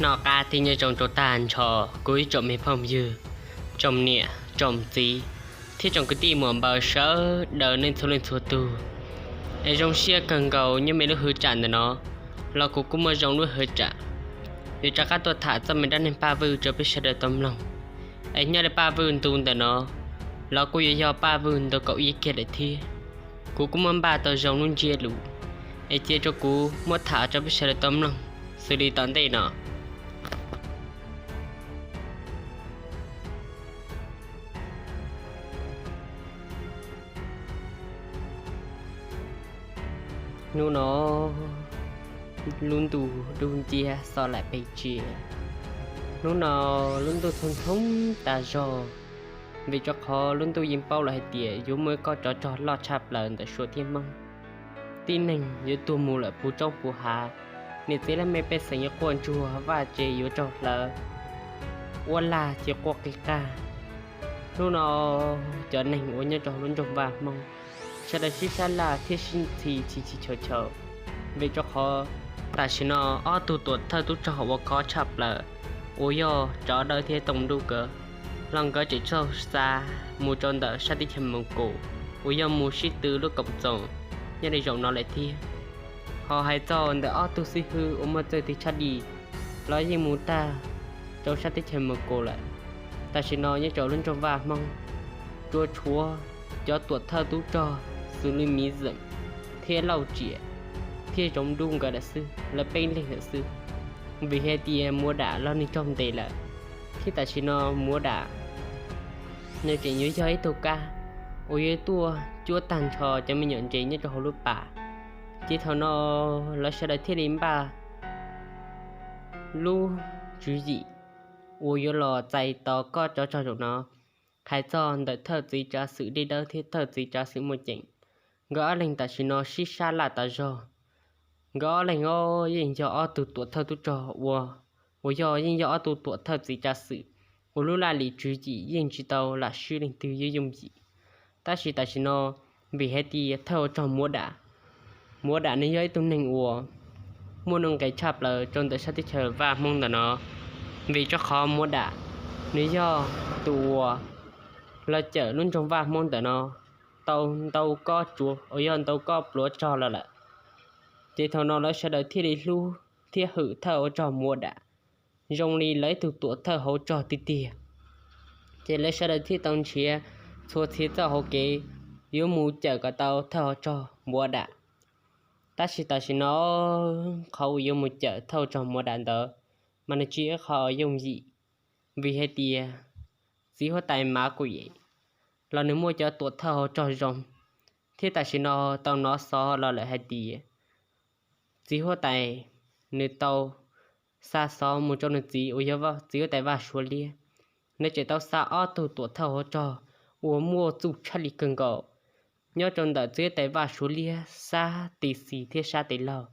Noj qab thiab nyob zoo rau tag nrho kuv ib tsoom me phooj ywg, tsoom niam tsoom txiv, thiab tsoom kwv tij muam npawg sawv daws nej txhua leej txhua tus. Es zoo siab kawg nkaus nyob me lub hwv tsam ntawm no los kuv kuj muaj zoo lub hwv tsam yuav rov qab tuaj tham txoj me dab neeg Paj Vwj rau peb sawv daws tau mloog. Es nyob li Paj Vwj ntu ntawm no los kuj yuav yog Paj Vwj ntu kaum ib kiag lawm thiab. Kuv kuj muaj npaj tau zoo lub ntsiab lus, es cia rau kuv muab tham rau peb sawv daws tau mloog xws li tom ntej no. Hnub no lub ntuj dub nciab xob lam pes tsias. Hnub no lub ntuj txhoo txhoo tas zog, vim rau qhov lub ntuj yeej paub lawm hais tias yuav muaj ib kob tsov rog loj tshaj plaws ntawm Suav thiab Hmoob. Tib neeg yuav tuag mus lawm puv roob puv hav, niam txiv laj mej pej xeem yuav quaj ntsuag, vaj tse yuav raug hlawv, ua lag ces quaj qig qaj. Hnub no cov neeg uas nyob rau hauv lub nroog Vaj Hmoob sawv daws sib sab laj thiab sib ntxhi chim chim chaws chaws, vim rau qhov tam sim no ob tug tuam thawj tub rog uas khov tshaj plaws uas yog Tsov Dawb thiab Tooj Dub nkawd los nkawd tseem txaug xa mus rau ntawm sab teb chaws Moos Kus uas yog mus sib tw lub koom txoos nyob li zaum no lawm thiab. Ho hais txog ntawm ob tug xib hwb uas muaj txawj tig tshaj dis los yeej mus tag rau sab teb chaws Moos Kus lawm. Tam sim no nyob rau lub nroog Vaj Hmoob tsuas tshuav cov tuam thawj tub rog xws li Miv Zeem thiab Lauj Tsiam thiab Zoov Dub nkawd lawm xwb, lawv peb leeg lawm xwb. Vim hais tias Muav Dam los nws raug ntes lawm, thiab tam sim no Muav Dam nws tseem yuav yog ib tug kab uas yuav tuaj cuab tag nrho cov me nyuam ntses nyob rau hauv lub pas. Ces thaum no lawv sawv daws thiaj li npaj lub tswv yim uas yuav los txais tos kob tsov rog zaum no. Hais txog ntawm thawj txiv tsav xwm Dej Dawb thiab thawj txiv tsav xwm Muaj Ceem, nkawd ob leeg tam sim no sib sab laj tas zog. Nkawd ob leeg os yeej yog ob tug tuam thawj tub rog uas, uas yog yeej yog ob tug tuam thawj txiv tsav xwm uas lub laj lim tswv yim yeej tsis tau lam swb leej twg yooj yooj yim. Tab sis tam sim no vim hais tias thawj hauv rog Muav Dam, Muav Dam nws yog ib tug neeg uas muaj nuj nqis tshaj plaws rau ntawm sab teb chaws Vaj Hmoob ntawm no, vim rau qhov Muav Dam nws yog tus uas los cawm lub nroog Vaj Hmoob ntawm no tau ntau kob tsuav uas yog ntau kob pluav rog los lawm. Ces thaum no lawv sawv daws thiaj li hlub thiab hwm thawj hauv rog Muav Dam zoo li lawv ib tug tuam thawj hauv rog tiag tiag. Ces lawv sawv daws thiaj tau nrhiav txhua txhia txoj hauv kev yuav mus cawm kom tau thawj hauv rog Muav Dam. Tab sis tam sim no qhov uas yuav mus cawm thawj hauv rog Muav Dam ntawd mas nws tsis yog ib qho yooj yim, vim hais tias txiv huab tais Mav Kuj Yem los nws muaj cov tuam thawj hauv rog zoo, thiab tam sim no tau hnov xov los lawm hais tias txiv huab tais nws tau xa xov mus rau nws txiv uas yog txiv huab tais Vaj Suav Liab. Nws tseem tau xa ob tug tuam thawj hauv rog uas muaj txuj tshaj li kawg nkaus nyob rau ntawm txiv huab tais Vaj Suav Liab sab tes xis thiab sab tes laug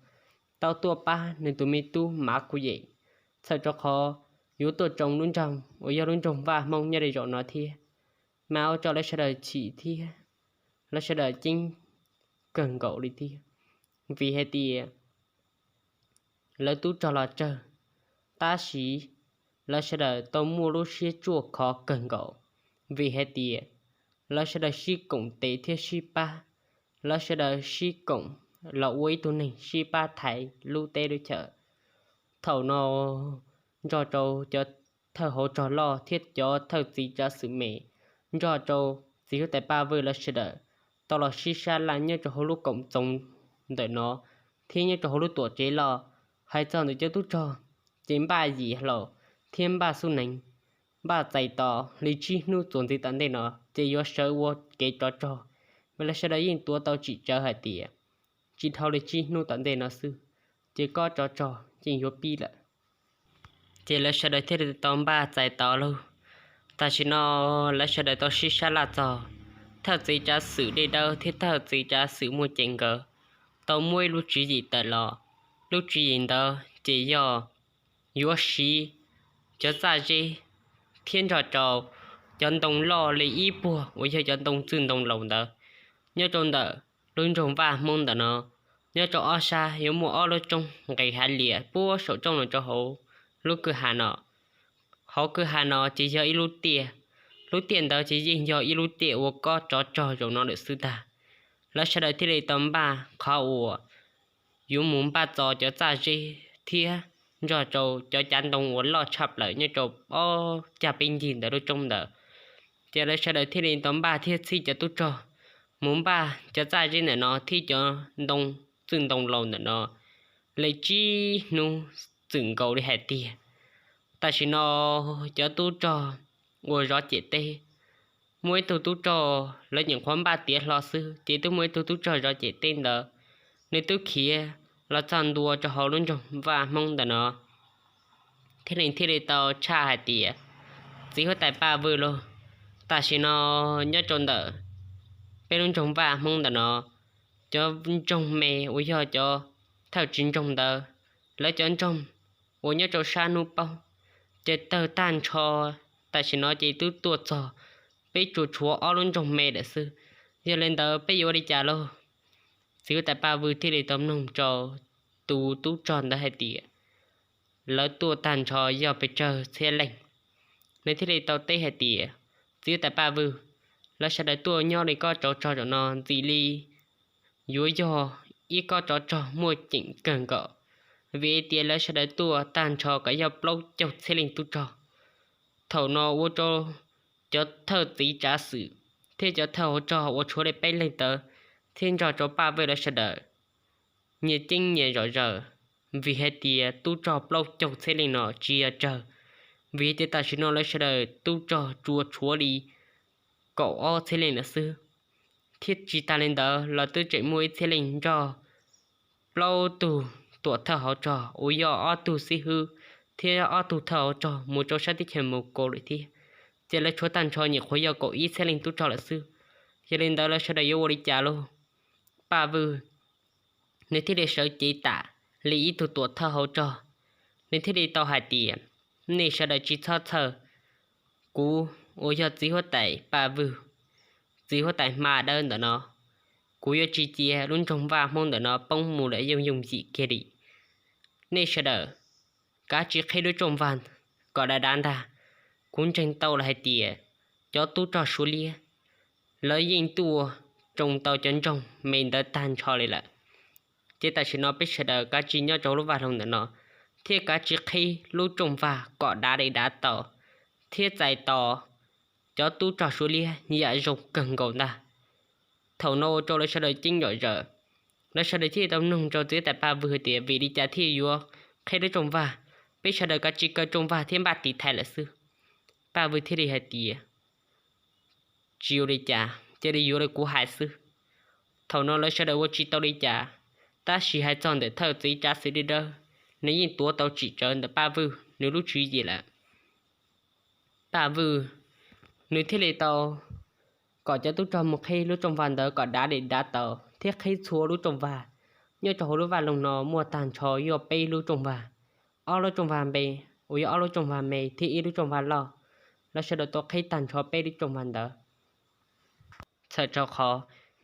tau tuaj pab nws tus me tub Mav Kuj Yem, txhawm rau qhov yuav tuaj tsoo lub nroog uas yog lub nroog Vaj Hmoob nyob li zaum no thiab. Mas ua rau lawv sawv daws chim thiab lawv sawv daws ceeb kawg nkaus li thiab, vim hais tias lawv tub rog los tsawg, tab sis lawv sawv daws tau muaj lub siab ruaj khov kawg nkaus, vim hais tias lawv sawv daws sib koom tes thiab sib pab, lawv sawv daws sib koom los ua ib tug neeg sib pab thaiv lub teb lub chaws. Thaum no nrog rau cov thawj hauv rog loj thiab cov thawj txiv tsav xwm me, nrog rau txiv huab tais Paj Vwj lawv sawv daws tau los sib sab laj nyob rau hauv lub koom txoos ntawm no thiab nyob rau hauv lub tuam tsev loj. Hais txog ntawm cov tub rog ces npaj yim hlau thiab npaj xub neev, npaj txais tos li tsib hnub txuas ntxiv tom ntej no ces yuav sawv ua kev tsov rog. Mas lawv sawv daws yeej tuav tau tsim tsawv hais tias tsis dhau li tsib hnub tom ntej no xwb ces kob tsov rog yeej yuav pib lawm. Ces lawv sawv daws thiaj li tau npaj txais tos lauj. Tam sim no lawv sawv daws tau sib sab laj txog thawj txiv tsav xwm Dej Dawb thiab thawj txiv tsav xwm Muaj Ceem nkawd tau muab ib lub tswv yim tawm los. Lub tswv yim ntawd ces yog yuav siv cov txaj zeb thiab nrog rau cov ntoo loj li ib puag uas yog cov ntoo txwj ntoo laus ntawd nyob rau ntawm lub nroog Vaj Hmoob ntawm no. Nyob rau ob sab yuav muaj ob lub roob nqes hav lias puag saum roob los rau hauv lub kwj ha no. Hauv kwj ha no ces yog ib lub tiaj, lub tiaj ntawd ces yeej yog ib lub tiaj ua kob tsov rog zaum no lawm xwb ntag. Lawv sawv daws thiaj li tau npaj qhov uas yuav mus npaj txo cov txaj zeb thiab nrog rau cov cav ntoo uas loj tshaj plaws nyob rau ob cag peb ncig ntawm lub roob ntawd. Ces lawv sawv daws thiaj li tau npaj thiab txhij cov tub rog mus npaj cov txaj zeb ntawm no thiab cov ntoo, txwj ntoo laus ntawm no li tsib hnub txwm nkaus li hais tiag. Tam sim no cov tub rog uas zov ciam teb, muaj ib tug tub rog lawv nyuam qhuav npaj tiav hlo xwb ces twb muaj ib tug tub rog zov ciam teb ntawd, nws twb khiav los txog ntua rau hauv lub nroog vaj Hmoob ntawm no thiab nws thiaj li tau tshaj hais tias, txiv huab tais Paj Vwj lauj, tam sim no nyob rau ntawm peb lub nroog vaj Hmoob ntawm no, cov ntsoog me uas yog cov thawj tswv ntsoog ntawd, lawv cov ntsoog uas nyob rau sab hnub paub ces tawg tag nrho. Tam sim no ces twb tuaj txog peb tsuas tshuav ob lub nroog me lawm xwb. Yog li ntawd peb yuav ua li cas lauj? Txiv huab tais Paj Vwj thiaj li tau mloog rau tus tub rog ntawd hais tias, lawv tuaj tag nrho yog pes tsawg txhiab leej. Nws thiaj li tau teb hais tias, txiv huab tais Paj Vwj, lawv sawv daws tuaj nyob li kob tsov rog zaum no ntxim li yuav yog ib kob tsov rog muaj ceem kawg nkaus, vim tias lawv sawv daws tuaj tag nrho kom yog plaub caug txhiab leej tub rog. Thaum no ua rau cov thawj txiv tsav xwm thiab cov thawj hauv rog uas tshuav li peb leeg ntawd thiab nrog rau Paj Vwj lawv sawv daws nyias ceeb nyias zom zaws, vim hais tias tub rog plaub caug txhiab leej no tsis yog tsawg, vim tias tam sim no lawv sawv daws tub rog tsuas tshuav li kaum ob txhiab leej lawm xwb. Thiab tsis tas li ntawd los twb tseem muaj ib txhiab leej nrog plaub tug tuam thawj hauv rog uas yog ob tug xib hwb thiab ob tug thawj hauv rog mus rau sab teb chaws Mus Kaus lawm thiab. Ces lawv tshuav tag nrho nyuam qhuav yog kaum ib txhiab leej tub rog lawm xwb. Yog li ntawd lawv sawv daws yuav ua li cas lauj? Paj Vwj nws thiaj li sawv cev tas li ib tug tuam thawj hauv rog, nws thiaj li tau hais tias, nej sawv daws tsis txhob txhawj, kuv uas yog txiv huab tais Paj Vwj, txiv huab tais hma dawb ntawm no, kuv yuav tsis cia lub nroog vaj Hmoob ntawm no poob mus lawm yooj yooj yim kiag li. Nej sawv daws kav tsij qhib lub rooj vag kom dav dav ntag. Kuv ntseeg tau lawm hais tias cov tub rog Suav liab lawv yeej tuaj tsoo tau cov ntsoog me ntawd tag nrho li lawm. Ces tam sim no peb sawv daws kav tsij nyob rau lub vaj loog ntawm no thiab kav tsij qhib lub rooj vag kom dav li dav tau thiab txais tos cov tub rog Suav liab yam zoo kawg nkaus ntag. Thaum no ua rau lawv sawv daws ceeb zom zaws, lawv sawv daws thiaj tau nug rau txiv huab tais Paj Vwj hais tias vim li cas thiaj yuav qhib lub rooj vag, peb sawv daws kav tsij kaw rooj vag thiab npaj tiv thaiv lawm xwb. Paj Vwj thiaj li hais tias, tsis ua li cas, cia li yuav li kuv hais xwb. Thaum no lawv sawv daws ua tsis tau li cas, tab sis hais txog ntawm thawj txiv tsav xwm dawb dawb, nws yeej tuav tau tsim tsawv ntawm Paj Vwj nws lub tswv yim lawm. Paj Vwj nws thiaj li tau kom cov tub rog mus qhib lub rooj vag ntawd kom dav li dav tau thiab qhib txhua lub rooj vag. Nyob rau hauv lub vaj loog no muaj tag nrho yog peb lub rooj vag, ob lub rooj vag npe uas yog ob lub rooj vag me thiab ib lub rooj vag loj. Lawv sawv daws tau qhib tag nrho peb lub rooj vag ntawd txhawm rau qhov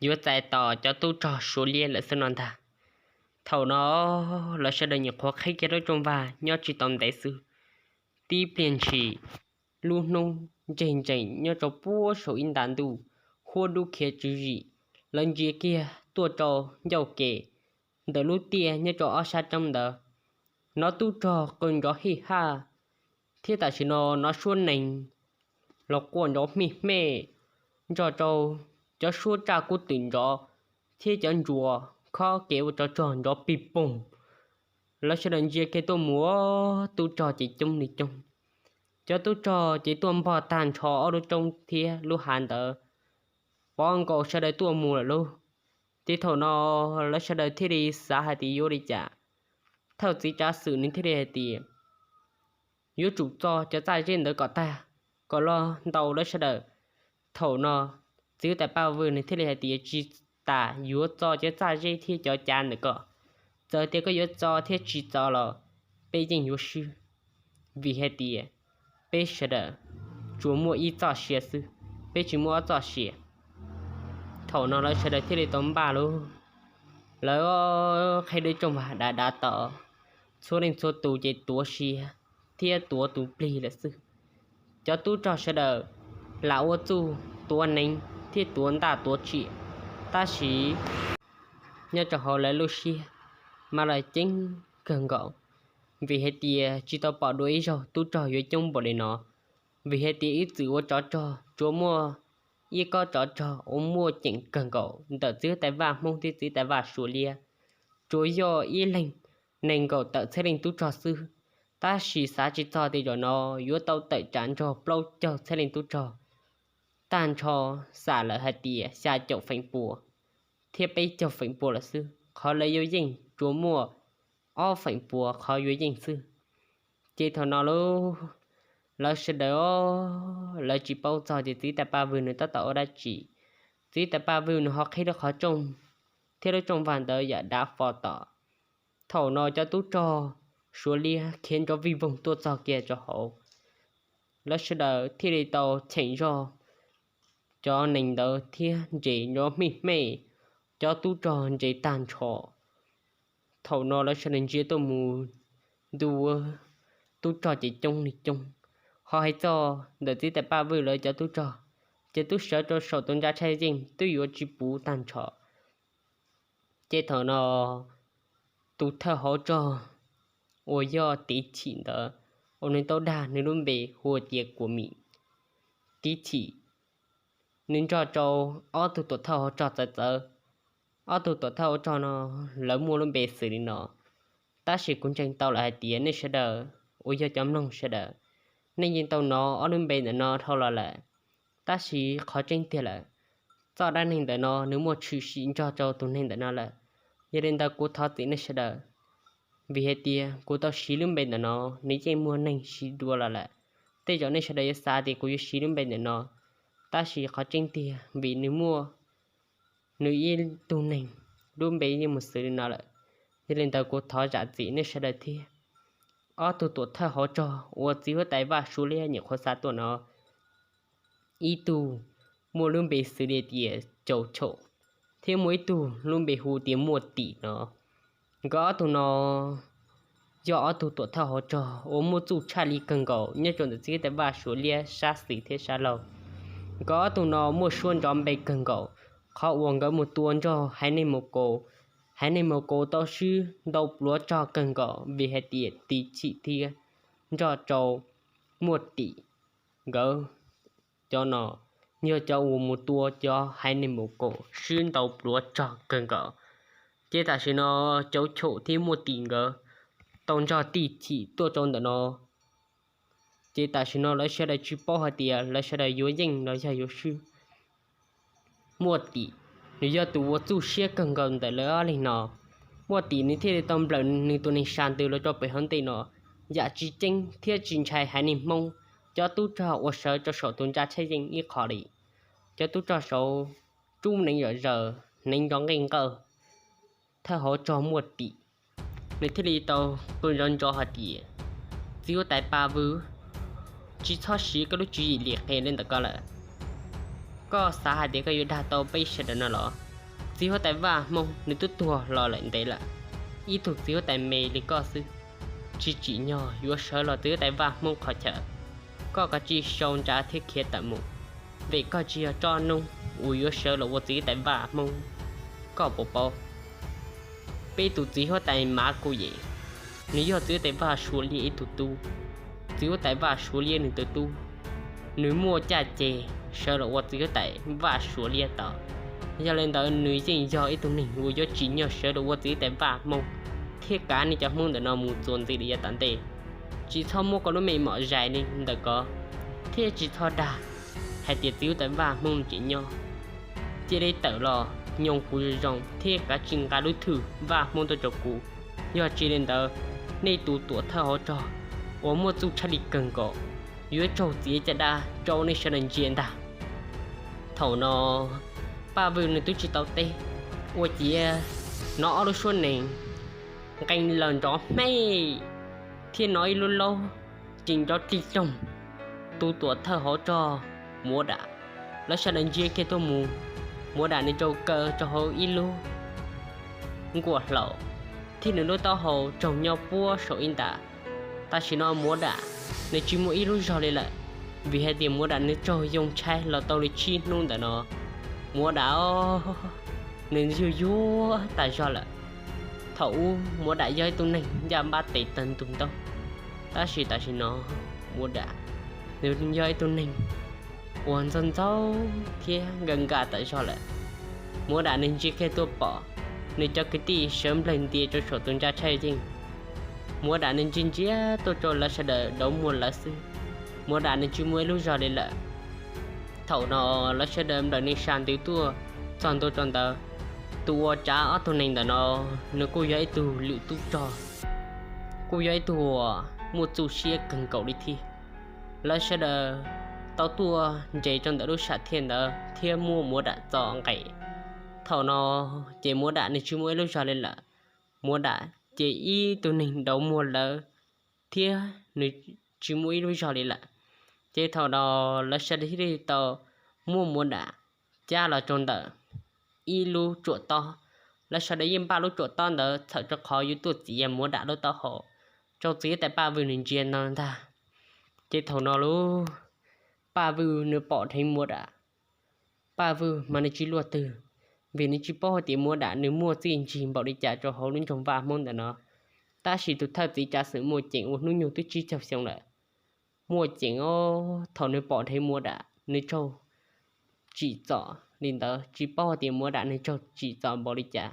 yuav txais tos cov tub rog Suav liab lawm xwb no ntag. Thaum no lawv sawv daws nyuam qhuav qhib kiag lub rooj vag nyob tsis tau ntev xwb, tib pliag ntshis lub hnub ntseg ntsees nyob rau puag saum ib nta ntuj, huab dub khiav tswv zim. Lawv ntsia kiag tuaj rau ncauj ke ntawm lub tiaj nyob rau ob sab roob ntawd, hnov tub rog qw nrov hij haj, thiab tam sim no hnov suab nees los quaj nrov hmij hmej, nrog rau cov suab raj kub twm nrov thiab cov ntsuas khob kev ua tsov rog nrov pig poog. Lawv sawv daws ntsia kiag tuaj mus, tub rog ces coob li coob. Cov tub rog ces tuaj npog tag nrho ob lub roob thiab lub hav ntawd, pov nkaus sawv daws tuaj mus lawm lauj. Ces thaum no lawv sawv daws thiaj li xav hais tias yuav li cas. Thawj txiv tsav xwm nws thiaj li hais tias yuav tsum txo cov txaj zeb ntawd kom tag, kom los ntaus lawv sawv daws. Thaum no txiv huab tais Paj Vwj nws thiaj li hais tias tsis tas, yuav txo cov txaj zeb thiab cov cav ntawm ko. Txawm tias koj yuav txo thiab tsis txo los peb yeej yuav swb, vim hais tias peb sawv daws tsuas muaj ib txoj sia xwb, peb tsis muaj ob txoj sia. Thaum no lawv sawv daws thiaj li tau npaj lauj, lawv qhib lub rooj vag dav dav tau, txhua leej txhua tus ces tuav siab thiab tuav tus plig lawm xwb. Cov tub rog sawv daws lam ua txuj tuav neev thiab tuav ntaj tuav tsiaj, tab sis nyob rau hauv lawv lub siab mas los ceeb kawg nkaus, vim hais tias tsis tau pom dua ib zaug tub rog yuav coob npaum li no. Vim hais tias ib txwm ua tsov rog tsuas muaj ib kob tsov rog uas muaj ceem kawg nkaus ntawm txiv huab tais vaj Hmoob thiab txiv huab tais vaj Suav Liab, tsuas yog ib leeg nees nkaum tawm txhiab leej tub rog xwb, tab sis xav tsis txog tias zaum no yuav tau tawm tsam nrog plaub caug txhiab leej tub rog tag nrho, xam lawm hais tias xya caum feem pua thiab peb caug feem pua lawm xwb, qhov lawv yuav yeej tsuas muaj ob feem pua qhov yuav yeej xwb. Ces thaum no lawv sawv daws lawv tsis paub txog tias txiv huab tais Paj Vwj nws tab tom ua dab tsi. Txiv huab tais Paj Vwj nws ho qhib lub qhov rooj thiab lub rooj vag ntawd yam dav fo tom. Thaum no cov tub rog Suav Liab khiav nrov vij voog tuaj txog kiag rau hauv, lawv sawv daws thiaj li tau cheem zog cov nees ntawd thiab ntses nrov hmij hmej, cov tub rog ntses tag nrho. Thaum no lawv sawv daws ntsia tuaj mus, ntuj, tub rog ces coob li coob, ho hais txog ntawm txiv huab tais Paj Vwj lawv cov tub rog ces twb sawv rau saum tus ntsa tshaj yeej twb yuav tsis puv tag nrho. Ces thaum no tus thawj hauv rog uas yog Tiv Chim ntawd, uas nws tau dag nws lub npe hu tias Kuam Mim, Tiv Chim, nws nrog rau ob tug tuam thawj hauv rog txawv txawv. Ob tug tuam thawj hauv rog no lawv muaj lub npe xws li no, tab sis kuv ntseeg tau lawm hais tias nej sawv daws uas yog cov mloog sawv daws, nej yeej tau hnov ob lub npe ntawm no dhau los lawm. Tab sis qhov tseeb tiag lawm, txoj dab neeg ntawm no nws muaj tshwm sim nrog rau tus neeg ntawm no lawm. Yog li ntawd kuv thov txim nej sawv daws, vim hais tias kuv tau siv lub npe ntawm no nws yeej muaj neeg siv dua los lawm. Tej zaum nej sawv daws yuav xav tias kuv yuav siv lub npe ntawm no, tab sis qhov tseeb tiag vim nws muaj nws ib tug neeg lub npe yeej mus xws li no lawm. Yog li ntawd kuv thov zam txim nej sawv daws thiab. Ob tug tuam thawj hauv rog uas txiv huab tais Vaj Suav Liab nyuam qhuav xa tuaj no, ib tug muaj lub npe xws li tias Cau Chaum, thiab muaj ib tug lub npe hu tias Muaj Tim no. Nkawd ob tug no yog ob tug tuam thawj hauv rog uas muaj txuj tshaj li kawg nkaus nyob rau ntawm txiv huab tais Vaj Suav Liab sab xis thiab sab laug. Nkawd ob tug no muaj suab nrov npe kawg nkaus, qhov uas nkawd mus tua nrog haiv neeg Mus Kaus, haiv neeg Mus Kaus tau swb ntau pluav rog kawg nkaus vim hais tias Tiv Chim thiab nrog rau Muaj Tim nkawd cov no yog cov uas mus tua cov haiv neeg Mus Kaus swb ntau pluav rog kawg nkaus. Ces tam sim no Cau Chaum thiab Muaj Tim nkawd tau nrog Tiv Chim tuaj rau ntawm no. Ces tam sim no lawv sawv daws tsis paub hais tias lawv sawv daws yuav yeej los yog yuav swb. Muaj Tim, nws yog tus ua txuj siab kawg nkaus ntawm lawv ob leeg no. Muaj Tim nws thiaj li tau nplawm nws tus neeg sab ntws los rau pem hauv ntej no, yam tsis ceeb thiab tsis ntshai haiv neeg Hmoob cov tub rog uas sawv rau saum tus ntsa tshaj yeej ib qho li. Cov tub rog saud tsub neev zom zaws, neev nrov nqeej nqawj. Thawj hauv rog Muaj Tim nws thiaj li tau qw nrov nrov hais tias, Txiv huab tais Paj Vwj, tsis txhob siv koj lub tswv yim lim qe li ntawm koj lawm. Koj xav hais tias koj yuav dag tau peb sawv daws no los? Txiv huab tais Vaj Hmoob nws twb tuag los lawm ntev lawm. Ib tug txiv huab tais me li koj xwb, tsis tsim nyog yuav sawv los txiv huab tais Vaj Hmoob qhov chaw. Koj kav tsij sau ntsa thiab khiav tawm mus, vim koj tsis yog tsob noob uas yuav sawv los ua txiv huab tais Vaj Hmoob. Koj puas paub, peb tus txiv huab tais Mav Kuj Yem, nws yog txiv huab tais Vaj Suav Liab ib tug tub. Txiv huab tais Vaj Suav Liab nws tus tub, nws muaj caj ces sawv los ua txiv huab tais Vaj Suav Liab tau. Yog li ntawd nws yeej yog ib tug neeg uas yuav tsim nyog sawv los ua txiv huab tais Vaj Hmoob, thiab kav nej cov Hmoob ntawm no mus txuas ntxiv li yav tom ntej. Tsis txhob muab koj lub mej mom zais li ntawm ko, thiab tsis txhob dag hais tias txiv huab tais Vaj Hmoob tseem nyob. Cia li tawm los nyob kuv zoo zoo thiab kav tsij nqa lub thwj Vaj Hmoob tuaj rau kuv. Yog tsis li ntawd, nej tus tuam thawj hauv rog uas muaj txuj tshaj li kawg nkaus yuav raug txiav caj dab rau nej sawv daws ntsia ntag. Thaum no Paj Vwj nws twb tsis tau teb, ua ciav hnov ob lub suab nees nqee lawm nrov hmej, thiab hnov ib lub laub ces nrov dlig doog. Tus tuam thawj hauv rog Muav Dam, lawv sawv daws ntsia kiag tuaj mus, Muav Dam nws tau kaw rau hauv ib lub nkuaj hlaus, thiab nws lub taub hau raug nyob puag saum ib nta. Tam sim no Muav Dam nws tsis muaj ib lub zog li lawm, vim hais tias Muav Dam nws raug yoo tshaib los tau li tsib hnub ntawm no. Muav Dam nws yuag yuag tas zog lawm. Thaum ub Muav Dam yog ib tug neeg ncaj npab tes taw ntug ntaub, tab sis tam sim no Muav Dam nws yog ib tug neeg uas ntxaug ntxaug thiab nka nka tas zog lawm. Muav Dam nws ntsia kiag tuaj pom nws cov kwv tij sawv nplaig ntia rau saum tus ntsa tshaj yeej. Muav Dam nws ntsia ntsia tuaj rau lawv sawv daws dauv muag lawv xwb. Muav Dam nws tsis muaj ib lub zog li lawm. Thaum no lawv sawv daws nplawm nees sa ntws tuaj txog ntua rau ntawd. Tus uas tsav ob tug nees ntawm no nws kuj yog ib tug lwm tub rog, kuj yog ib tug uas muaj txuj siab kawg nkaus li thiab. Lawv sawv daws tau tuaj ntses rau ntawm lub sam thiaj ntawd thiab muab Muav Dam txo nqes. Thaum no ces Muav Dam nws tsis muaj ib lub zog li lawm. Muav Dam ces ib tug neeg dauv muag lawv thiab nws tsis muaj ib lub zog li lawm. Ces thaum no lawv sawv daws thiaj li tau muab Muav Dam cab los rau ntawm ib lub tsuam tob. Lawv sawv daws yeej npaj lub tsuam tob ntawd txhawm rau qhov yuav tuaj txiav Muav Dam lub taub hau rau txiv huab tais Paj Vwj nws ntsia no ntag. Ces thaum no lub Paj Vwj nws pom dheev Muav Dam, Paj Vwj mas nws tsis luaj twg, vim nws tsis paub hais tias Muav Dam nws muaj txiaj ntsig npaum li cas rau hauv lub nroog Vaj Hmoob ntawm no. Tab sis tus thawj txiv tsav xwm Muaj Ceem uas hnub nyoog twb tsib caug xyoo lawm, Muaj Ceem os, thaum nws pom dheev Muav Dam nws raug tsim txom li ntawd, tsis paub hais tias Muav Dam nws raug tsim txom npaum li cas,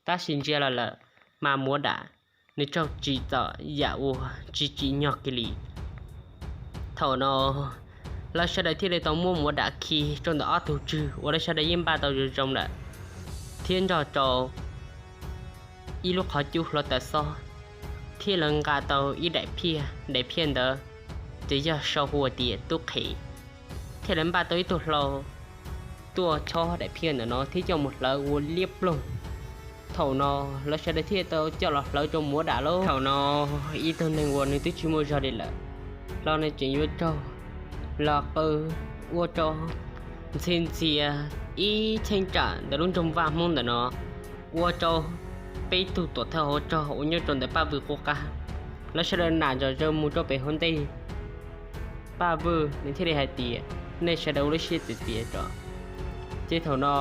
tab sis ntsia los lawm mas Muav Dam nws raug tsim txom yam uas tsis tsim nyog kiag li. Thaum no lawv sawv daws thiaj li tau muab Muav Dam khi rau ntawm ob tug tswg uas lawv sawv daws yeej npaj tau zoo zoo lawm, thiab nrog rau ib lub qhov cub hluav taws xob, thiab lawv nqa tau ib daim phiaj, daim phiaj ntawd ces yog sau hu ua tias Tub Qhe, thiab lawv npaj tau ib tug hlau tuaj chob daim phiaj ntawm no thiab coj mus hlawv ua liab ploog. Thaum no lawv sawv daws thiaj tau coj los hlawv rau Muav Dam lauj. Thaum no ib tug neeg uas nws twb tsis muaj zog li lawm, los nws tseem yuav raug los qw ua rau ntxhi ntxias ib cheeb tsam ntawm lub nroog Vaj Hmoob ntawm no, ua rau peb tug tuam thawj hauv rog uas nyob rau ntawm Paj Vwj qub qab, lawv sawv daws nam zom zaws mus rau pem hauv ntej. Paj Vwj nws thiaj li hais tias, nej sawv daws ua lub siab txias txias tso. Ces thaum no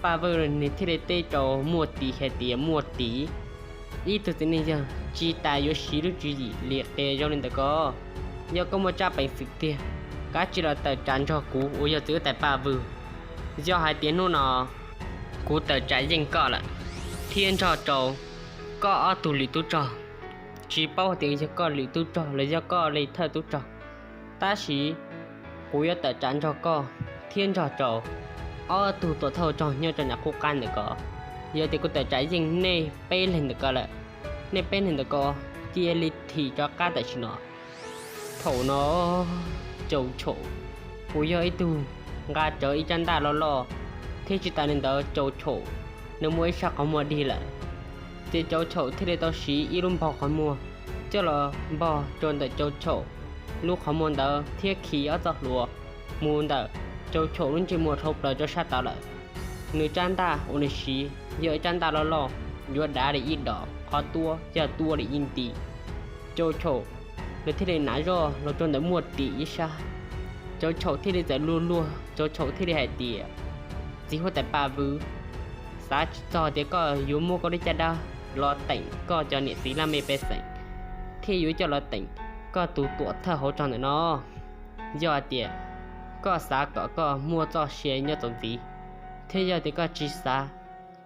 Paj Vwj nws thiaj li teb rau Muaj Tis hais tias, Muaj Tis, ib tug txiv neej yawg tsis tas yuav siv lub tswv yim li qhia zoo li ntawm ko. Yog koj muaj tsab peev xwm tiag, kav tsij los tawm tsam nrog kuv uas yog txiv huab tais Paj Vwj. Yog hais tias hnub no kuv tawm tsam yeej koj lawm, thiab nrog rau koj ob tug lwm tub rog, tsis paub tias yog koj lwm tub rog los yog koj li thawj tub rog, tab sis kuv yuav tawm tsam nrog koj thiab nrog rau ob tug tuam thawj rog nyob rau nram qub qab ntawm ko. Yog tias kuv tawm tsam yeej nej peb leeg ntawm ko lawm, nej peb leeg ntawm ko cia li thim rov qab tam sim no. Thaum no Cau Chaum uas yog ib tug nqa rawv ib rab ntaj loj loj, thiab tsis tas li ntawd Cau Chaum nws muaj ib sab qhov muag dig lawm. Ces Cau Chaum thiaj li tau siv ib lub npog qhov muag coj los npog rau ntawm Cau Chaum lub qhov muag ntawd thiab khi ob txoj hlua mus ntawm Cau Chaum lub ntsej muag dhau plaws rau sab tod lawm. Nws rab ntaj uas nws siv yog ib rab ntaj loj loj, yuav dav li ib dos, qhov tuab yog tuab li ib nti. Cau Chaum nws thiaj li hnav zoj los rau ntawm Muaj Tis ib sab. Cau Chaum thiaj li txawm luag luag, Cau Chaum thiaj li hais tias, txiv huab tais Paj Vwj, xav tsis txog tias koj yuav muab koj lub caj dab los teem koj cov niam txiv laj mej pej xeem, thiab yuav coj los teem koj tus tuam thawj hauv rog ntawm no. Yog hais tias koj xav kom koj muaj txoj sia nyob txuas ntxiv, thiab yog tias koj tsis xav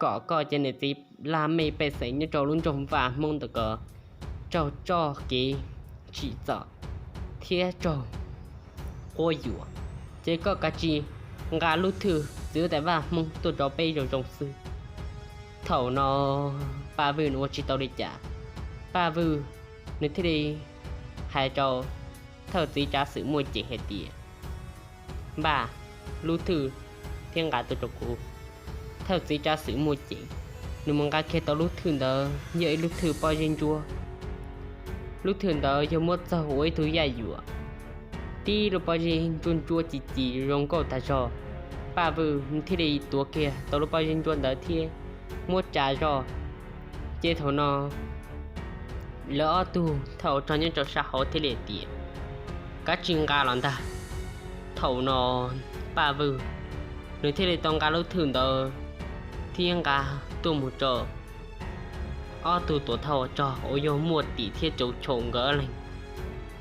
kom koj cov niam txiv laj mej pej xeem nyob rau lub nroog Vaj Hmoob ntawm ko raug txoj kev tsim txom thiab raug quab yuam, ces koj kav tsij nqa lub thwj txiv huab tais Vaj Hmoob tuaj rau peb zoo zoo xwb. Thaum no Paj Vwj nws ua tsis tau li cas, Paj Vwj nws thiaj li hais rau thawj txiv tsav xwm Muaj Ceem hais tias, npaj lub thwj thiab nqa tuaj rau kuv. Thawj txiv tsav xwm Muaj Ceem nws mus nqa kiag tau lub thwj ntawd, yog ib lub thwj pob zeb ntsuab. Lub thwj ntawd yog muab txaug ua ib tug yaj yuam, tib lub pob zeb ntsuab ntsuab ci ci zoo nkauj tag zog. Paj Vwj nws thiaj li tuav kiag tau lub pob zeb ntsuab ntawd thiab muab tsa zoj. Ces thaum no lawv ob tug thawj hauv rog nyob rau sab hauv thiaj li tias, kab tsis nqa los ntag. Thaum no Paj Vwj nws thiaj li tau nqa lub thwj ntawd thiab nqa tuaj mus rau ob tug tuam thawj hauv rog uas yog Muaj Tim thiab Cau Chau nkawd leeg.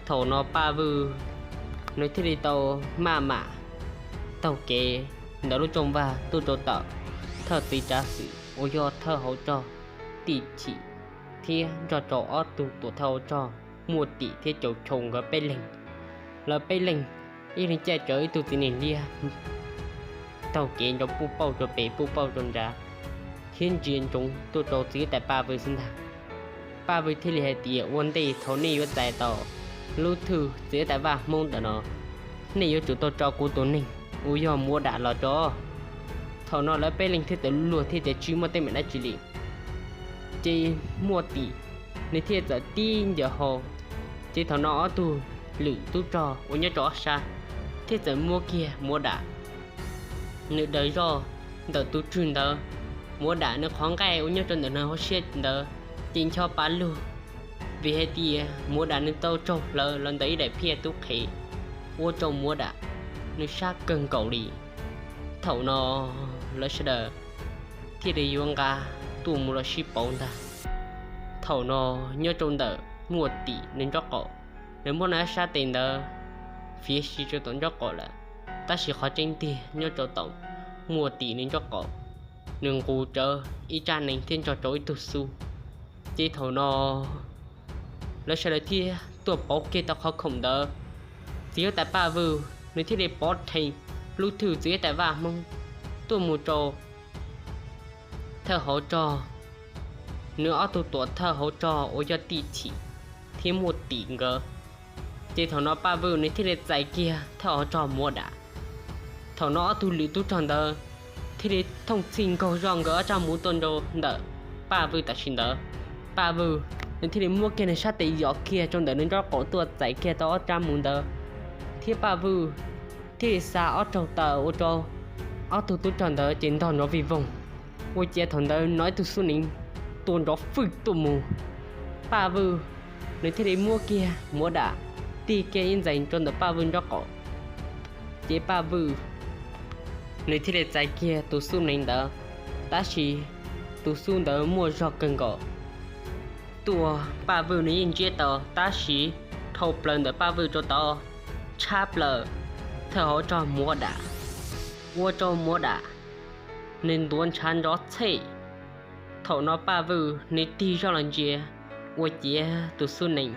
Thaum no Paj Vwj nws thiaj li tau maj mam taug kev ntawm lub rooj vag tuaj rau tom thawj txiv tsav xwm uas yog thawj hauv rog Tij Chim thiab nrog rau ob tug tuam thawj hauv rog Muaj Tim thiab Cau Chau nkawd peb leeg. Lawv peb leeg ib leeg caij rawv ib tug txiv nees liab taug kev nrov puj pauj rau pem puj pauj rau nrad thiab ntsia ntsoov tuaj rau txiv huab tais Paj Vwj xwb ntag. Paj Vwj thiaj li hais tias, ua ntej thaum nej yuav txais tau lub thwj txiv huab tais Vaj Hmoob ntawm no, nej yuav tsum tau tso kuv tus neeg uas yog Muav Dam los tso. Thaum no lawv peb leeg thiaj txawm luag thiab tias tsis muaj teeb meem dab tsi li. Ces Muaj Tim nws thiaj txawm tib ncaws hau. Ces thaum no ob tug lwm tub rog uas nyob rau ob sab thiaj txawm muab kiag Muav Dam nws daws zoj ntawm tus tswg ntawd. Muav Dam nws qhov nqaij uas nyob rau ntawm nws hauv siab ntawd ces ncho pa lug, vim hais tias Muav Dam nws tau raug hlawv los ntawm ib daim phiaj tub qhe, ua rau Muav Dam nws sab kawg nkaus li. Thaum no lawv sawv daws thiaj li yuav nqa tuaj mus los sib pauv ntag. Thaum no nyob rau ntawm Muaj Tim nws nraub qaum, nws muab nws sab tes ntawd fiav si rau tom nraub qaum lawm, tab sis qhov tseeb tiag nyob rau tom Muaj Tim nws nraub qaum, nws nqus rawv ib rab hneev thiab nrog rau ib tug xub. Ces thaum no lawv sawv daws thiaj tuaj pauv kiag tau qhov khoom ntawd. Txiv huab tais Paj Vwj nws thiaj li pov rhees lub thwj txiv huab tais Vaj Hmoob tuaj mus rau thawj hauv rog, nws ob tug tuam thawj hauv rog uas yog Tij Chim thiab Muaj Tim nkawd. Ces thaum no Paj Vwj nws thiaj li txais kiag thawj hauv rog Muav Dam. Thaum no ob tug lwm tub rog ntawd thiaj li thooj txhij nkaug zoj nkawd ob rab muv tuaj rau ntawm Paj Vwj tam sim ntawd. Paj Vwj nws thiaj li muab kiag nws sab tes yos kiag rau ntawm nws nraub qaum tuaj txais kiag tau ob rab muv ntawd, thiab Paj Vwj thiaj li xa ob raug taw ua rau ob tug tub rog ntawd ces ntog nrov vij voog. Ua ciav thaum ntawd hnov ib tug xub hneev tua nrov fwj tuaj mus. Paj Vwj nws thiaj li muab kiag Muav Dam tig kiag ib ntxees rau ntawm Paj Vwj nraub qaum. Ces Paj Vwj nws thiaj li txais kiag tus xub hneev ntawd, tab sis tus xub ntawd muaj zog kawg nkaus. Tuaj Paj Vwj nws yeej ntsiab tau, tab sis dhau plaws ntawm Paj Vwj rau tod tshab plaws thawj hauv rog Muav Dam, ua rau Muav Dam nws ntuav ntshav nrov txhej. Thaum no Paj Vwj nws tig zoj los ntsia, ua ciav tus xub hneev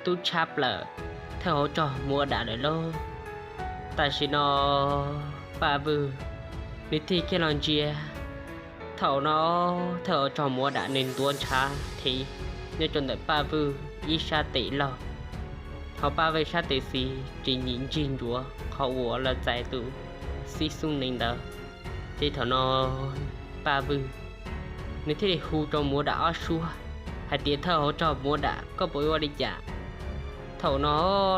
twb tshab plaws thawj hauv rog Muav Dam lawm lauj. Tam sim no Paj Vwj nws tig kiag los ntsia, thaum no thawj hauv rog Muav Dam nws ntuav ntshav thev nyob rau ntawm Paj Vwj ib sab tes laug, ho Paj Vwj sab tes xis ces nyim ntsig ntsuav qhov uas lawv txais tus xib xub hneev ntawd. Ces thaum no Paj Vwj nws thiaj li hu rau Muav Dam ob suab hais tias, thawj hauv rog Muav Dam, koj puas yuav ua li cas? Thaum no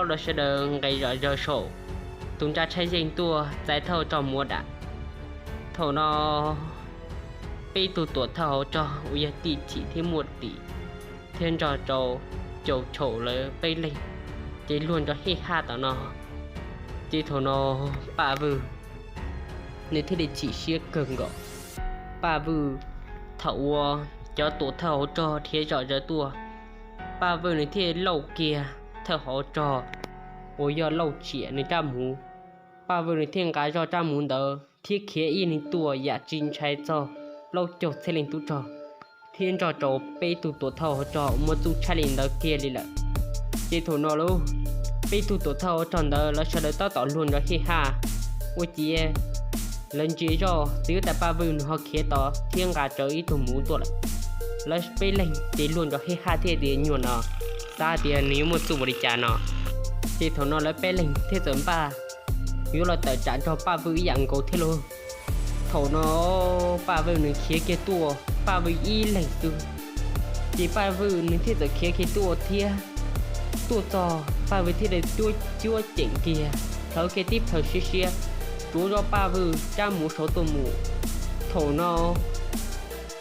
lawv sawv daws nqes zom zaws saum tus nra tshaj yeej tuaj txais thawj hauv rog Muav Dam. Thaum no peb tug tuam thawj hauv rog uas yog Tij Chim thiab Muaj Tim thiab nrog rau Caum Chaum lawv peb leeg ces luag nrov hij haj tom no. Ces thaum no Paj Vwj nws thiaj li chim siab kawg nkaus. Paj Vwj, thaum uas cov tuam thawj hauv rog dhia zom zaws tuaj, Paj Vwj nws thiaj lauj kiag thawj hauv rog uas yog Lauj Tsiam nws rab muv. Paj Vwj nws thiaj nqa zoj rab muv ntawd thiab khiav ib leeg tuaj yam tsis ntshai txog plaub caug txhiab leej tub rog thiab nrog rau peb tug tuam thawj hauv rog muaj txuj tshaj li ntawd kiag li lawm. Ces thaum no lauj, peb tug tuam thawj hauv rog ntawd lawv sawv daws tab tom luag nrov hij haj. Ua ciav lawv ntsia zoj txiv huab tais Paj Vwj nws ho khiav tod thiab nqa rawv ib tug muv tuaj lawm. Lawv peb leeg ces luag nrov hij haj thiab tias nyuag no xav tias nws yuav muaj txuj ua li cas no. Ces thaum no lawv peb leeg thiaj txawm npaj yuav los tawm tsam nrog Paj Vwj ib yam nkaus thiab lauj. Thaum no Paj Vwj nws khiav kiag tuaj, Paj Vwj ib leeg xwb, ces Paj Vwj nws thiaj txawm khiav kiag tuaj thiab. Tuaj txog Paj Vwj thiaj li cuab cuab ceem kiag, plhawv kiag tib plhaw siab siab, tsuav zoj Paj Vwj rab muv saud tuaj mus. Thaum no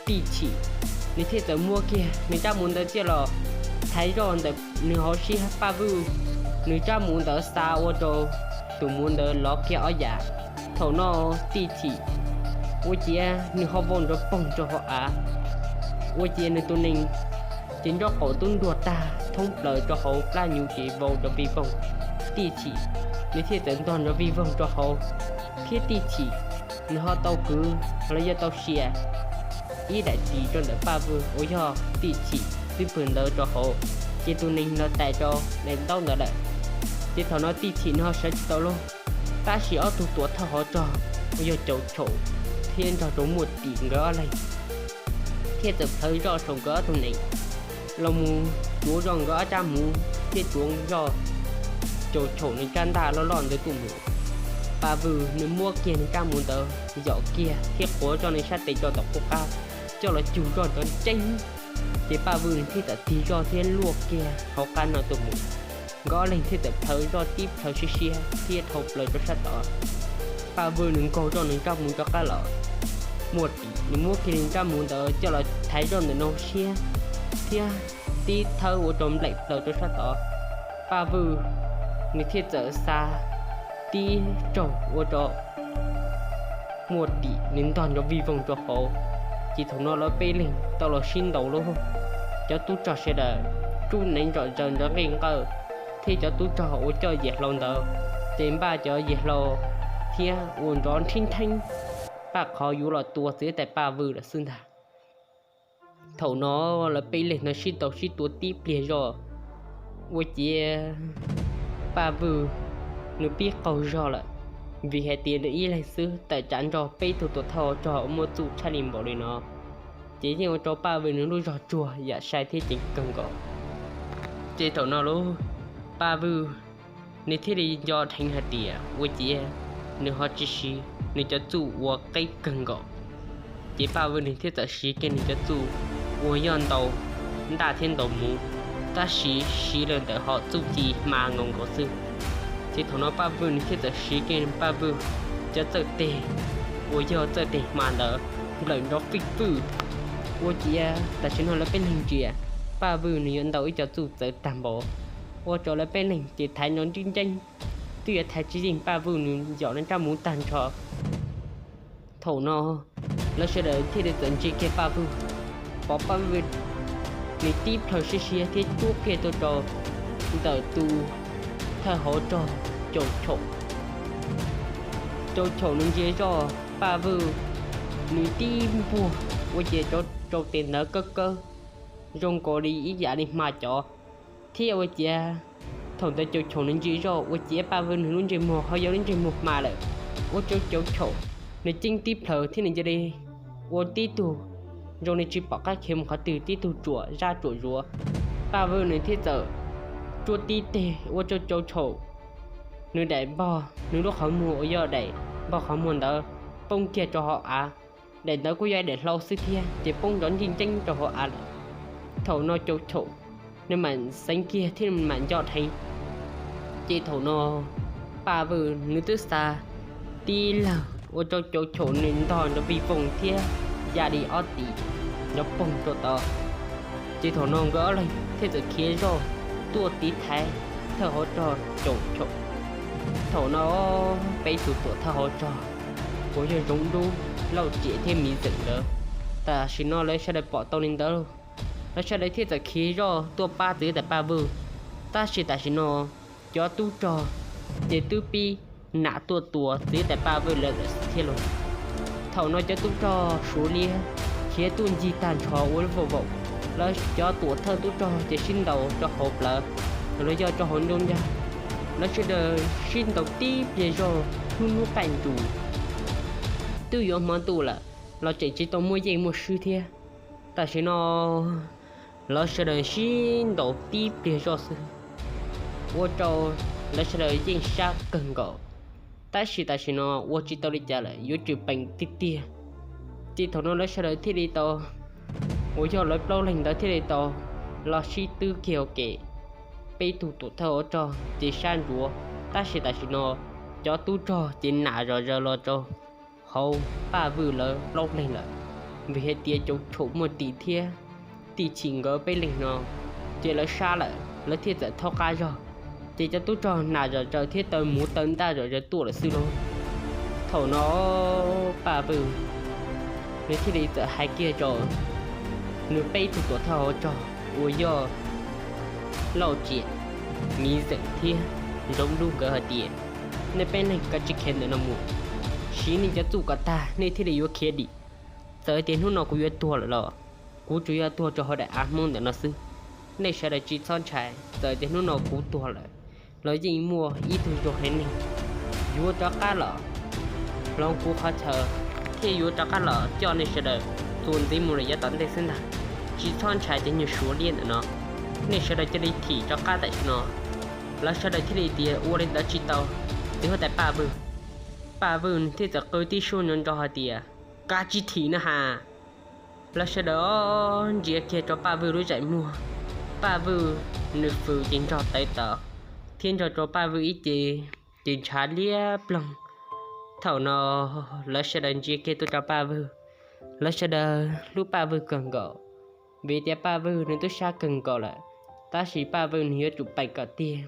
Tij Chim nws thiaj txawm muab kiag nws rab muv ntawd ciaj los thaiv zoj ntawm nws hauv siab, Paj Vwj nws rab muv ntawd xa ua rau tus muv ntawd lov kiag ob yam. Thaum no Tij Chim ua ciav nws ho vau nrov poog rau hauv av, ua ciav nws tus nees ces nraub qaum tub ntuag tag thoob plaws rau hauv plab nyuv ces vau nrov vij voog. Tij Chim nws thiaj txawm ntog nrov vij voog rau hauv, thiab Tij Chim nws ho tau kwv los yog tau sia ib daim tis rau ntawm Paj Vwj uas yog Tij Chim xub pwg ntawd rau hauv, ces tus nees los tais rau daim ntaub ntawd lawm. Ces thaum no Tij Chim nws ho sawv tsis tau lauj, tab sis ob tug tuam thawj hauv rog uas yog Caum Chaum thiab nrog rau Muaj Tim nkawd ob leeg thiaj txawm plhawv zoj saum nkawd ob tug nees los mus cuav zoj nkawd ob rab muv thiab cuav zoj Caum Chaum nws rab ntaj loj loj ntawd tuaj mus. Paj Vwj nws muab kiag nws rab muv ntawd yom kiag thiab quav zoj nws sab tes rau tom qub qab coj los cug zoj nrov nceeb, ces Paj Vwj nws thiaj txawm tig zoj thiab luaj kiag hauv qab no tuaj mus. Nkawd ob leeg thiaj txawm plhawv zoj tib plhaw siab siab thiab dhau plaws rau sab tod. Paj Vwj nws nkaug zoj nws rab muv rov qab los, Muaj Tim nws muab kiag nws rab muv ntawd coj los thaiv zoj ntawm no siab thiab tib thawb ua rau nplaim plaws rau sab tod. Paj Vwj nws thiaj txawm xa tib raug ua rau Muaj Tim nws ntog nrov vij voog rau hauv. Ces thaum no lawv peb leeg tau los sib ntaus lauj, cov tub rog sawv daws rub neev zom zaws nrov nqij nqawj, thiab cov tub rog uas coj yam hlau ntawd ces npaj cov yam hlau thiab ua nrov nrhib ntheeb, npaj qhov yuav los tua txiv huab tais Paj Vwj lawm xwb ntag. Thaum no lawv peb leeg no sib ntaus sib tua tib pliag zoj, ua ciav Paj Vwj nws pib qaug zog lawm, vim hais tias nws ib leeg xwb tawm tsam nrog peb tug tuam thawj hauv rog uas muaj txuj tshaj li npaum li no, ces yeej ua rau Paj Vwj nws lub zog tsuag yam sai thiab ceev kawg nkaus. Ces thaum no lauj, Paj Vwj nws thiaj li nco dheev hais tias ua ciav nws ho tsis siv nws cov txuj uas qeb kawg nkaus. Ces Paj Vwj nws thiaj txawm siv kiag nws cov txuj uas yog ntaus ntaj thiab ntaus muv, tab sis siv los ntawm hom txuj ci hma nkaus nkaus xwb. Ces thaum no Paj Vwj nws thiaj txawm siv kiag Paj Vwj cov txawj teg uas yog txawj teg hma ntawd nplawm nrov fij fwj, ua ciav tam sim no lawv peb leeg ntsia Paj Vwj nws yuav ntaus ib co txuj txawv tag npaum, ua rau lawv peb leeg ces thaiv nrov nrib nceeb, twb yuav thaiv tsis yeej Paj Vwj nws yom nws rab muv tag nrho. Thaum no lawv sawv daws thiaj li txawm ntsia kiag Paj Vwj, pom Paj Vwj nws tib plhaw siab siab thiab cuab kiag tuaj rau ntawm tus thawj hauv rog Caum Chaum. Caum Chaum nws ntsia zoj Paj Vwj nws tib npuag ua ciav rau tes ntawd kawb kawb zoo nkaus li ib yam li hma cov, thiab ua ciav thaum ntawd Caum Chaum nws ntsia zoj ua ciav Paj Vwj nws lub ntsej muag ho yog lub ntsej muag hma lawm, ua rau Caum Chaum nws ceeb tib plhaw thiab nws cia li ua tib tug zoo li tsis pom qab khiav mus qhov twg, tib tug tsuam zaj tsuam zuav. Paj Vwj nws thiaj txawm tsuab tib teg ua rau Caum Chaum nws daim npog, nws lub qhov muag uas yog daim npog qhov muag ntawd poob kiag rau hauv av. Daim ntawd kuj yog daim hlau xwb thiab ces poob nrov nrij nceeb rau hauv av lawm. Thaum no Caum Chaum nws mam xeev kiag thiab mam nco dheev. Ces thaum no Paj Vwj nws twb xa tib lawg ua rau Caum Chaum nws ntog nrov vij voog thiab ya li ob tis nrov poog rau tod. Ces thaum no nkawd ob leeg thiaj txawm khiav zoj tuaj tiv thaiv thawj hauv rog Caum Chaum. Thaum no peb tus tuam thawj hauv rog uas yog Zoov Dub, Lauj Riam thiab Miv Zeem ntawd, tam sim no lawv sawv daws pom tau li ntawd, lawv sawv daws thiaj txawm khiav zoj tuaj pab txiv huab tais Paj Vwj. Tab sis tam sim no cov tub rog ces twb pib nam tuaj tua txiv huab tais Paj Vwj lawm thiab lauj. Thaum no cov tub rog Suav liab khiav tuaj ncig tag nrho ua lub voj vaum, lawv cov tuam thawj tub rog ces sib ntaus rau hauv plawv los yog rau hauv nruab ncag. Lawv sawv daws sib ntaus tib pliag zog hnub hnub qaij nrus, twb yuav hmo ntuj lawm los tseem tsis tau muaj yeej muaj swb thiab. Tam sim no lawv sawv daws sib ntaus tib pliag zoj xwb, ua rau lawv sawv daws yeej sab kawg nkaus. Tab sis tam sim no ua tsis tau li cas lawm, yuav tsum peem tiag tiag. Ces thaum no lawv sawv daws thiaj li tau, uas yog lawv plaub leeg ntawd thiaj li tau los sib twb kiag ua ke. Peb tug tuam thawj hauv rog ces sab ntsuav, tab sis tam sim no cov tub rog ces nam zom zaws los rau hauv Paj Vwj lawv plaub leeg lawm, vim hais tias Caum Chaum, Muaj Tim thiab Tij Chim nkawd peb leeg no ces lawv sab lawm, lawv thiaj txawm thaub qab zog, ces cov tub rog nas zom zaws thiab taw muv taw ntaj zom zaws tuaj lawm xwb lauj. Thaum no Paj Vwj nws thiaj li txawm hais kiag rau nws peb tug tuam thawj hauv rog uas yog Lauj Tsiam, Miv Zeem thiab Ntsoov Dub nkawd hais tias, nej peb neeg kav tsij khiav ntawm no mus, siv nej cov txuj kom tag nej thiaj li yuav khiav dim. Txawm tias hnub no kuv yuav tuag lawm los kuv tsuas yog tuag rau hauv daim av Hmoob ntawm no xwb. Nej sawv daws tsis txhob ntshai, txawm tias hnub no kuv tuag lawm los yeej muaj ib tug zoo haiv neeg yuav rov qab los hloov kuv qhov chaw, thiab yuav rov qab los coj nej sawv daws txuas ntxiv mus lawm yav tom ntej xwb ntag. Tsis txhob ntshai cov nyuag Suav liab ntawm no, nej sawv daws cia li thim rov qab tam sim no. Lawv sawv daws thiaj li tias ua li ntawd tsis tau, txiv huab tais Paj Vwj, Paj Vwj nws thiaj txawm qw tib suab nrov nrov hais tias, kav tsij thim na has. Lawv sawv daws ntsia kiag rau Paj Vwj lub zaim muag, Paj Vwj nws fws ces nrog tawv tawv, thiab nrog rau Paj Vwj ib ce ces ntshav liab ploog. Thaum no lawv sawv daws ntsia kiag tuaj rau Paj Vwj, lawv sawv daws hlub Paj Vwj kawg nkaus, vim tias Paj Vwj nws twb sab kawg nkaus lawm, tab sis Paj Vwj nws yuav tsum peem kom tiag,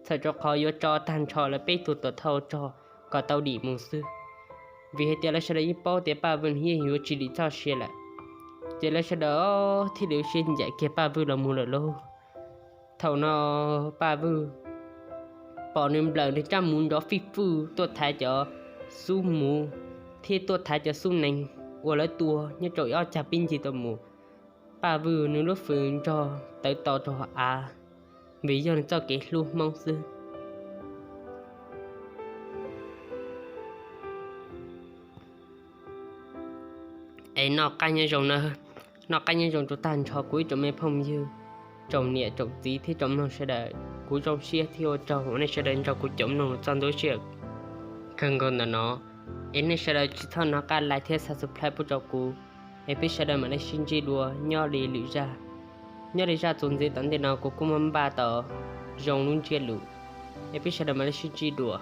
txhawm rau qhov yuav tso tag nrho lawv peb tug tuam thawj rog kom tau dim mus xwb, vim hais tias lawv sawv daws yeej paub tias Paj Vwj nws yeej yuav tsis dim txoj sia lawm. Ces lawv sawv daws thiaj li ua siab ncaim kiag Paj Vwj los mus lawm lauj. Thaum no Paj Vwj pom nws nplawm nws rab muv nrov fij fwj tuaj thaiv cov xub muv thiab tuaj thaiv cov xub nees uas lawv tua nyob rau ib ob cag pib ncig tau mus. Paj Vwj nws lub fws nrog tawv tawv rau hauv av, vim yog nws txoj kev hlub Hmoob xwb. Es noj qab nyob zoo na, noj qab nyob zoo rau tag nrho kuv ib tsoom me phooj ywg, tsoom niam tsoom txiv thiab tsoom mloog sawv daws. Kuv zoo siab thiab ua tsaug uas nej sawv daws nrog kuv caum mloog txog ntua sij hawm kawg nkaus ntawm no. Es nej sawv daws tsis txhob nco qab like thiab subscribe pub rau kuv, es peb sawv daws mam li sib ntsib dua nyob li lwm zaj. Nyob li zaj txuas ntxiv tom ntej no kuv kuj muab npaj tau zoo lub ntsiab lus, es peb sawv daws mam li sib ntsib dua.